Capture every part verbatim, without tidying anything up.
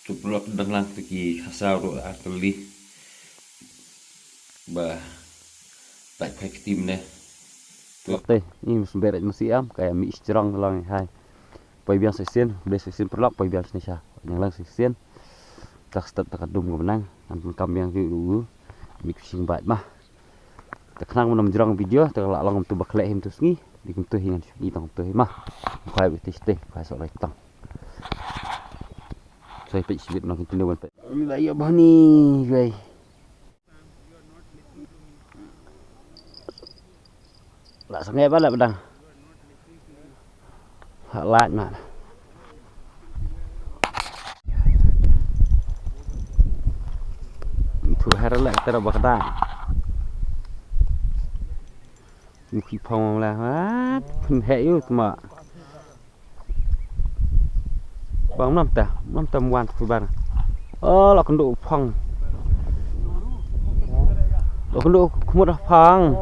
Tu pulak dang lang tu ki khasa ro arteli. Ba tak kai ktim ne. Tu te ni mus ber mus iam kai mi strong lang hai. Poi biang sesien, ble sesien pulak poi biang sesien. Yang lang sesien. Tak start tak dum ko benang. An kam biang tu dulu. Mi kucing bat mah. Te khnang mynno jrong video te la long tu ba khleh him tu sngi. Di kum tu hi ngan shu i tang tu hi mah. Khwai bi tih tih khwai sok lai tang. Sai peit sibit nang tu lewan peit. Ba ïa ba ni gai. La sangeh ba la bedang. Ha lait ma. Thu har la tara bakda. Mu ki phong la ha. Pun he yu tma. Bang nam ta, nam ta muan tu bang. Oh, la kendu phong. La kendu kemut phong.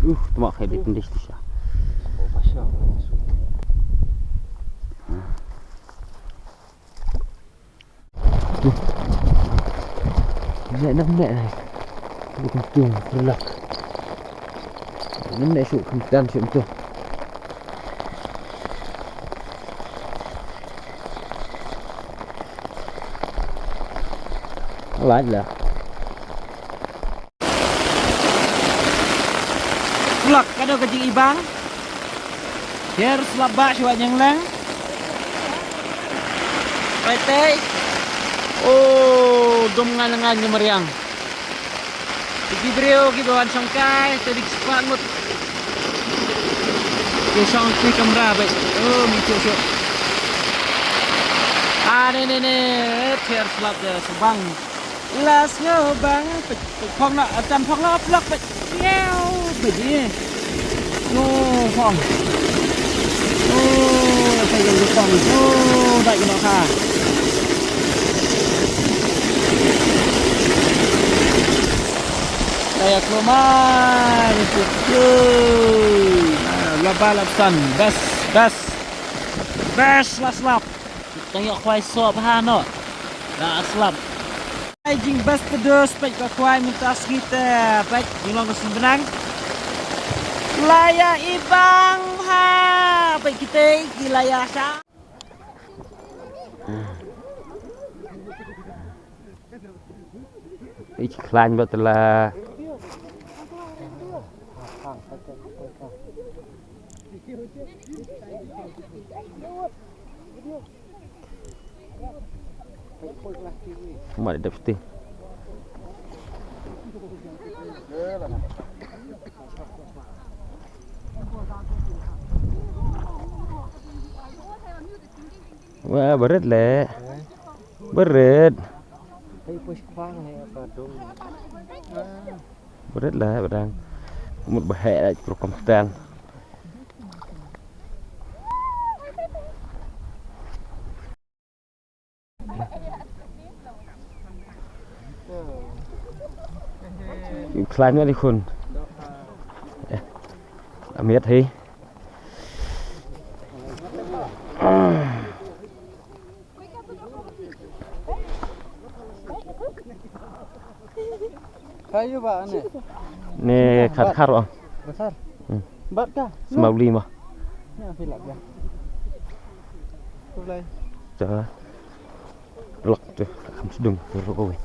Uh, tuma kay di tindis di siya. Nek nam nek nai. Bukan tu, relak. Nam nek su kemtan su tu. Lait lah. Pulak ka dei ka jingibang. Her slap ba shuwa nyang lang. Pai tei. Oh, dum ngan ngan ni mariang. Ki briew ki wan shong kai te dik spa ngut. Ki shong ki kamra bai. Oh, mi chu chu. Ah, ne ne ne. Her slap de subang. Las ngo bang pek pek phong na atan phong na plak pek. Ngiau pek ni. No phong. Oh, pek yang phong. Oh, dai kena ka. Dai aku mai. Pek. Laba lapsan. Best, best. Best last lap. Tang ïa khwai sop ha no. Da slap. Ai jing best to dos pek ka khwai mynta sngi te pek jing long ka sumbenang. Laya ibang ha pek kita ki laya sha. Ich klan ba tela. Mat dep siti. Wah, berat le. Berat. Berat lah, barang. Mut bahaya lah, program sedang. Climb na di khun. Eh, amiat hi. Kayu ba ane. Ne khat khar ah. Besar. Hmm. Bat ka? Semau lima. Ni api lap ya. Tulai. Dah. Lak tu, am sedung tu ko wei.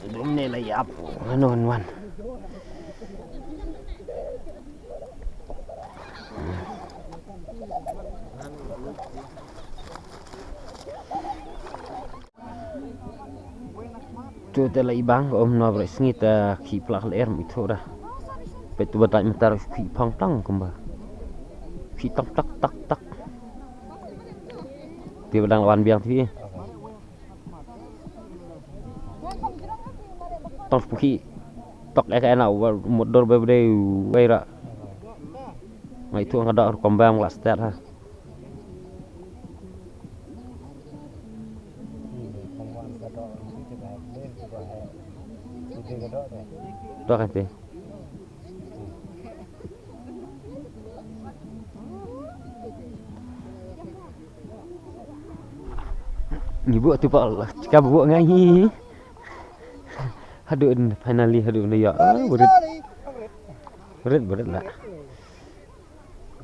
Belum ni lah ya apa. Anu wan. Tu te la ibang um no bre sngi ta khi plak ler mi thura. Pe tu batai matar khi phong tang kumba. Khi tak tak tak tak. Ti badang wan biang ti. Tang spuki. Tok ek ena u mut dor be bde wei ra. Ngai tu nga dok rukom bam la stet ha. Dok kan ti. Ngi buh tu pal, cakap buh ngai. Haduh, finally haduh ni ya. Ah, berit. Berit, berit lah.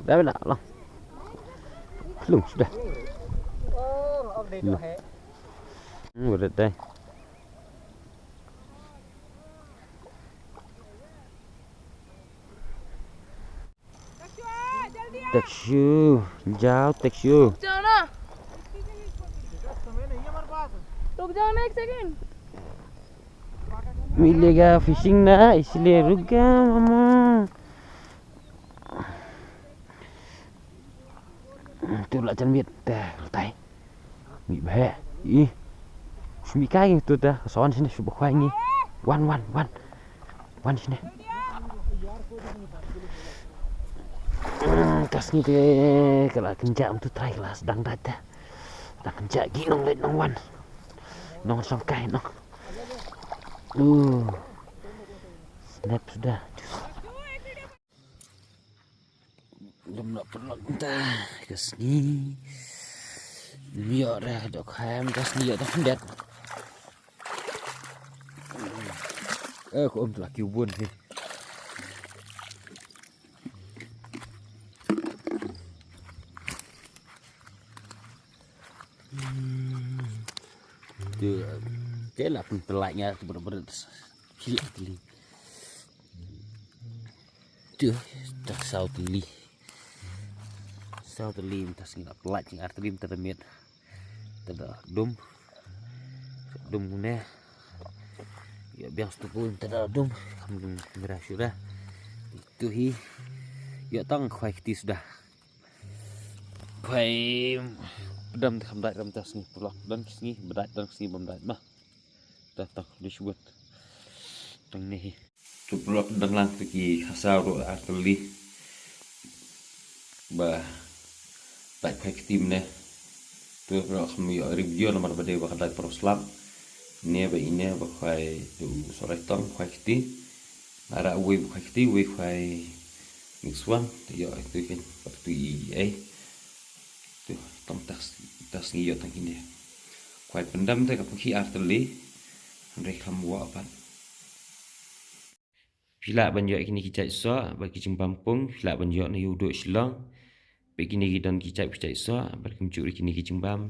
Dah nak lah. Lung sudah. Lung. Hmm, berit deh. Tekshu, jao tekshu. रुक जाओ ना। रुक जाओ ना एक सेकंड। मिलेगा फिशिंग ना, इसलिए रुक गया मामा। Tu la jan miet te tai. Mi bhe. I. Shmi kai tu ta. Son sini shu bukhai ni. Wan wan wan. Wan sini. Kas ni te kala kenja tu trai kala sedang data. Sedang kenja gi nong let nong wan. Nong sang kai nong. Uh. Snap sudah. Lem nak perlok ta ka sngi. Ym ïoh re dok khaim ka sngi ïoh dok khyndiat. Eh, ko um tu la kiw bun hi. Tu ke la pynpelai nga tu berat-berat. Hi atli. Tu tak saw tylli. Saw tylli mynta sngi la pynlait jing ar tylli mynta da miet. Mynta da dum. Dum ne. Ïa biang satu pun mynta da dum. Kam dum mira shuda. Itu hi. Ïa tang khwai kti suda. Khwai pdam te kham dait ram ta sngi pulok dan sngi bedait dan sngi bam dait ma. Datang di shubut. Tang ne hi. Tu pulok dang lang tu ki khasaw ruh ar tylli. Ba tai phai kti mynne. Tu ruh kham ïoh ri video namar ba dei ba ka dei pyrshah slap. Ne ba ine ba khwai tu sorai tong khwai kti. Ara uwei ba khwai kti uwei khwai mix one. Ïoh tu kin pat tu i ei. Tu tong tas tas ngi ïoh tang kine. Khwai pyndam te ka pangkhih ar tylli. Hynrei kham wah pat. Phi lah ban ïoh kine ki jait soh bad ki jingbam pung, phi lah ban ïoh na ïa u duh Shillong. Bad kine ki don ki jait ki jait soh bad kumjuh ruh kine ki jingbam.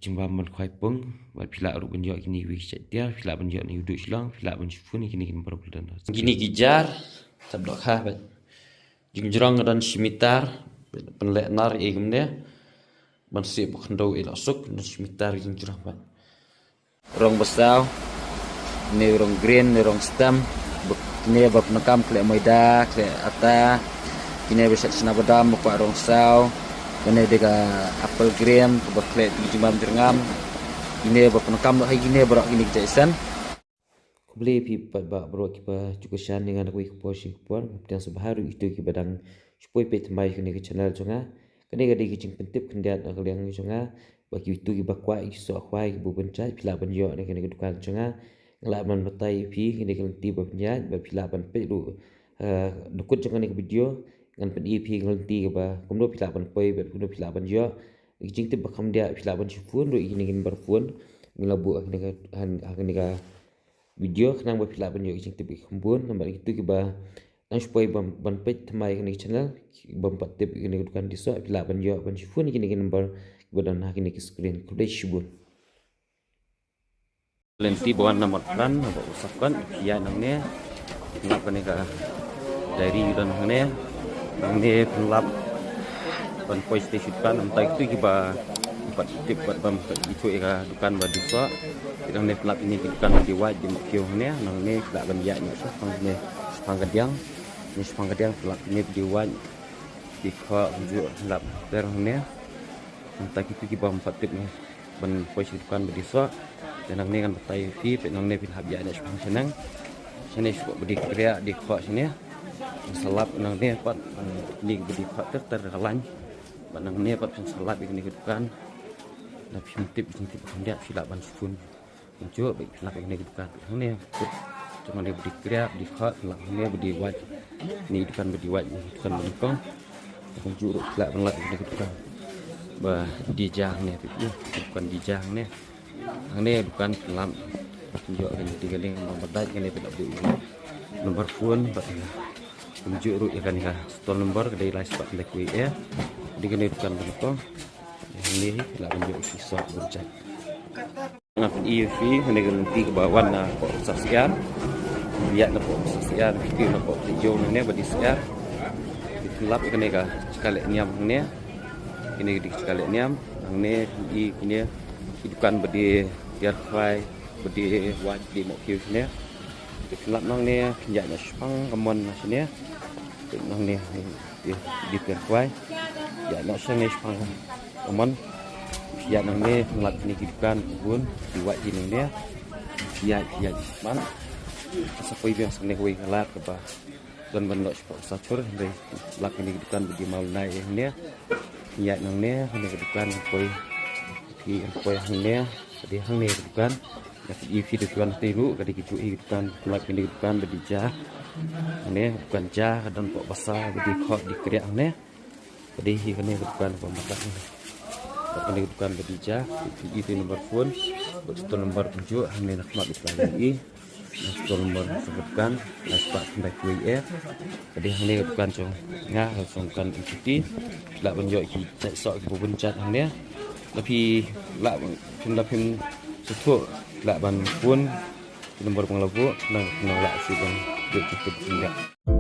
Jingbam ban khwai pung bad phi lah ruh ban ïoh kine ki jait tiar, phi lah ban ïoh na ïa u duh Shillong, phi lah ban shiphew kine ki number phi don. Kine ki jar tab doh kha bad jingjrong don shi mitar. Pynleh nar ïa kumne ban sih ba khyndew ïa la suk don shi mitar jingjrong bad. Rong ba saw, ne rong green, ne rong stem, ba kine ba pyndonkam khleh maida, khleh ata, kine ba shet shna badam, ba kwah rong saw, kane de ka apple green, kaba khleh tu jingbam jyrngam, kine ba pyndonkam noh hai kine baroh kine ki jait sen. Khublei phi pat ba baroh kiba ju kyrshan ïa nga na kawei ka por sha ka por, nga pdiang sngewbha ruh ïa kito kiba dang shu poi peit thymmai kane ka channel jong nga. Kane ka dei ka jingpyntip khyndiat na ka liang jong nga. Ba kito kiba kwah ïa ki soh khwai kiba bun jait phi lah ban ïoh na kane ka dukan jong nga. Nga lah ban batai ïa phi kane ka lynti ba pynïaid ba phi lah ban peit ruh, eh, dukut jong kane ka video. Ngan pyni ïa phi ka lynti kaba kumno phi lah ban poi bad kumno phi lah ban ïoh. Ka jingtip ba kham diah phi lah ban shu phone ruh ïa kine ki number phone. Ngi la buh ha kane ka, ha kane ka video khnang ba phi lah ban ïoh ka jingtip ba kham bun namar kito kiba nang shu poi ban, ban peit thymmai kane ka channel, bym pat tip kane ka dukan disoh, phi lah ban ïoh ban shu phone kine ki number kiba don ha kine ki screen. Khublei shibun. Lynti ba wan namar plan, ba u sap kan, phi ïa nangne, pynlap kane ka diary u don nangne, nangne pynlap ban poi sha dukan, namar kito kiba pat tip pat bym pat ithuh ïa ka dukan ba disoh. Nangne pynlap ine ki dukan ba dei wait, dei mukiew hangne, nangne pynlap ban ïaid ne shaphang ne shaphang ka diang, ne shaphang ka diang pynlap ine ba dei wait, dei khoh, kumjuh pynlap ter hangne. Mynta kito kiba ym pat tip ne ban poi sha dukan ba disoh. Te nangne ngan batai ïa phi, peit nangne phin hap ïaid ne shaphang shaneng. Hangne shu ba dei kriah dei khoh shane. Sa lap nangne pat, hmm, kine ba dei khoh ter ter ka lain. Bad nangne pat phin sa lap ïa kane ka dukan. Lada phim tip, phim tip, phim tip, phi lah ban phone. Kumjuh ba phi lap ïa kane ka dukan. Hangne kut jong kane ba dei kriah dei khoh, lap hangne ba dei wait. Kane ka dukan ba dei wait, kane ka dukan ba nyngkong. Kumjuh ruh phi lah ban lap ïa kane ka dukan ba dei ja hangne, phi, ïa, dukan dei ja hangne. Hangne dukan phi lap. Ïoh kane dei ka link number, dei kane phi lap dei number phone bad ïa. Kumjuh ruh ïa kane ka stall number ka dei lai spah khyndai khyndai wei eh. Dei kane dukan ba nyngkong. Hangne hi phi lah ban ïoh ki sop ban check. Nga phin ïa phi kane ka lynti kaba wan na poh Syiar. Ïa na poh Syiar, phi na poh Tijong nangne ba dei Syiar. Phi lap ïa kane ka jaka leh niam hangne. Kine ki dei ki jaka leh niam, nangne phin ïa kine ki dukan ba dei tiar khwai, ba dei wait, ba dei mohkiew shane. Te phin lap nangne, phin ïaid noh shaphang ka mon na shane. Te nangne, dei, dei tiar khwai. Ïaid noh shangne shaphang ka mon. Phin ïaid nangne, phin lap kine ki dukan, ki bun, ki wait ki nangne. Phin ïaid, phin ïaid shaphang. Sa poi biang shangne kawei ka lad kaba don ban noh shapoh Sachur, hynrei lap kine ki dukan ba dei Mawlai hangne. Ïaid nangne, hangne ka dukan poi. Ki poi hangne, ka dei hangne ka dukan. Ïa phi, ïa phi dukan te ruh, ka dei ki juh hi dukan, lap kine ki dukan ba dei ja. Hangne dukan ja, ka don poh basa ba dei khoh dei kriah hangne. Ka dei hi kane ka dukan ba mata hangne. Kane ka dukan ba dei ja, ïa phi number phone, bad stall number kumjuh, hangne na khmat ïa phi. Stall number sa ka dukan, lai spah khyndai khyndai wei eh. Ka dei hangne ka dukan jong nga, ka jong dukan M T T. Lah ban ïoh ki jait soh kiba bun jait hangne. Lada phi lah, phim, lada phim sngewthuh, lah ban phone ki number ba nga la buh, nang, nang lah shu ban ïoh ki tip ki ïa.